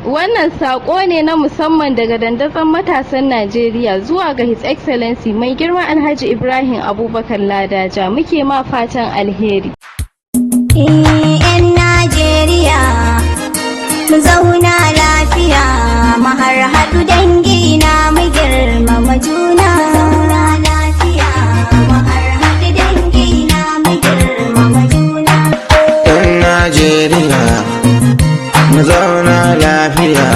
Wannan saƙo ne na musamman daga dandazon matasan Najeriya zuwa ga His Excellency Mai Girma Alhaji Ibrahim Abubakar Ladaja. Muke ma fatan alheri. 'Yan Najeriya, mu zauna lafiya, mu harhaɗu dangi na, mu girmama juna. Zauna lafiya, mu harhaɗu dangi na, mu girmama juna. 'Yan Najeriya, mu zauna lafiya,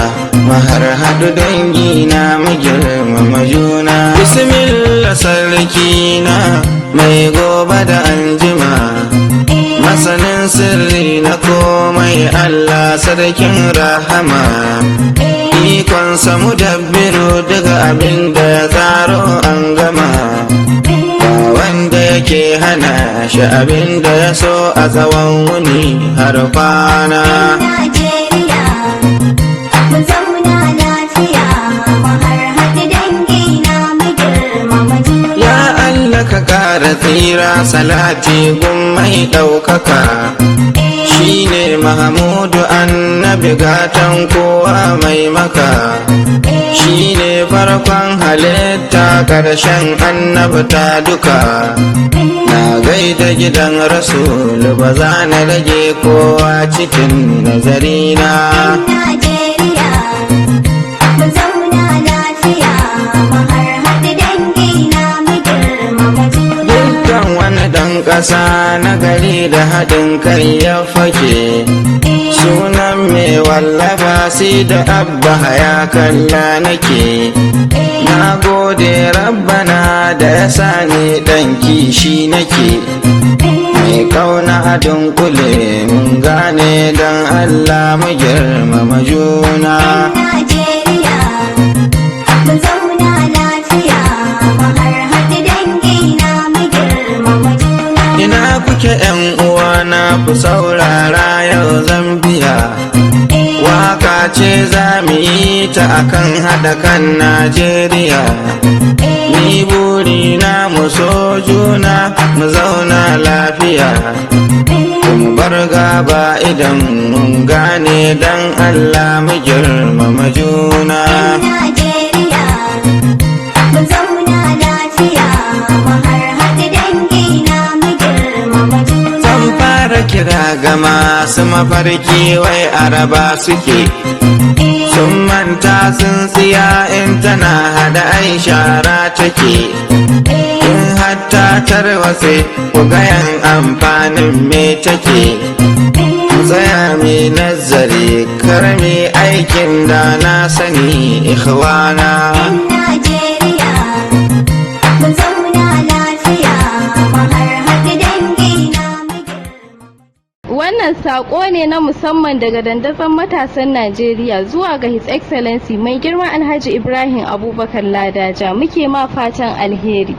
mu harhaɗu dangi na, mu girmama juna. Bismillah sarki na, mai gobe da anjima, masanin sirri na komai, Allah sarkin rahama. Ikonsa mudabbiru, daga abin da ya tsaro an gama. Ba wanda yake hana shi abin da ya so a tsawon wuni har kwana. Najeriya, mu zauna lafiya, mu harhaɗu dangi na, mu girmama juna. Ya Allah, ka ƙara tsira, salati gun mai ɗaukaka. Shi ne Mahamudu annabi, gatan kowa mai maka. Shi ne farkon halitta, ƙarshen annabta duka. Na gaida gidan Rasulu, ba za na rage kowa cikin nazarina. Najeriya, mu zauna lafiya, mu harhaɗu dangi na, mu girmama juna. Dukkan wani ɗan ƙasa na gari da haɗin kai ya fake. Sunan mai wallafa si da Abba ya kalla nake. Na gode Rabbana da ya sani ɗan kishi nake. Mai kauna a dunkule mun gane, don Allah mu girmama juna. Najeriya, mu zauna lafiya, mu harhaɗu dangi na, mu girmama juna. Ina kuke 'yan uwana? Ku saurara, yau zan biya. Waka ce za mu yi ta akan haɗa kan Najeriya. Ni burina mu so juna, mu zauna lafiya. Mu bar gaba idan mun gane, dan Allah mu girmama juna. Najeriya, mu zauna lafiya, mu harhaɗu dangi na, mu girmama juna. Zan fara kira ga masu mafarki, wai araba suke. Sun manta sun tsiya in tana hada ai shara take. In hatta tarwatse, ku gayan amfanin me take. Mu tsaya mai nazari, kar mu aikin da na sani, ikhwana. Najeriya, mu zauna lafiya, mu harhaɗu dangi na, mu Wannan saƙo ne na musamman daga dandazon matasan Najeriya zuwa ga His Excellency Mai Girma Alhaji Ibrahim Abubakar Ladaja. Muke ma fatan alheri.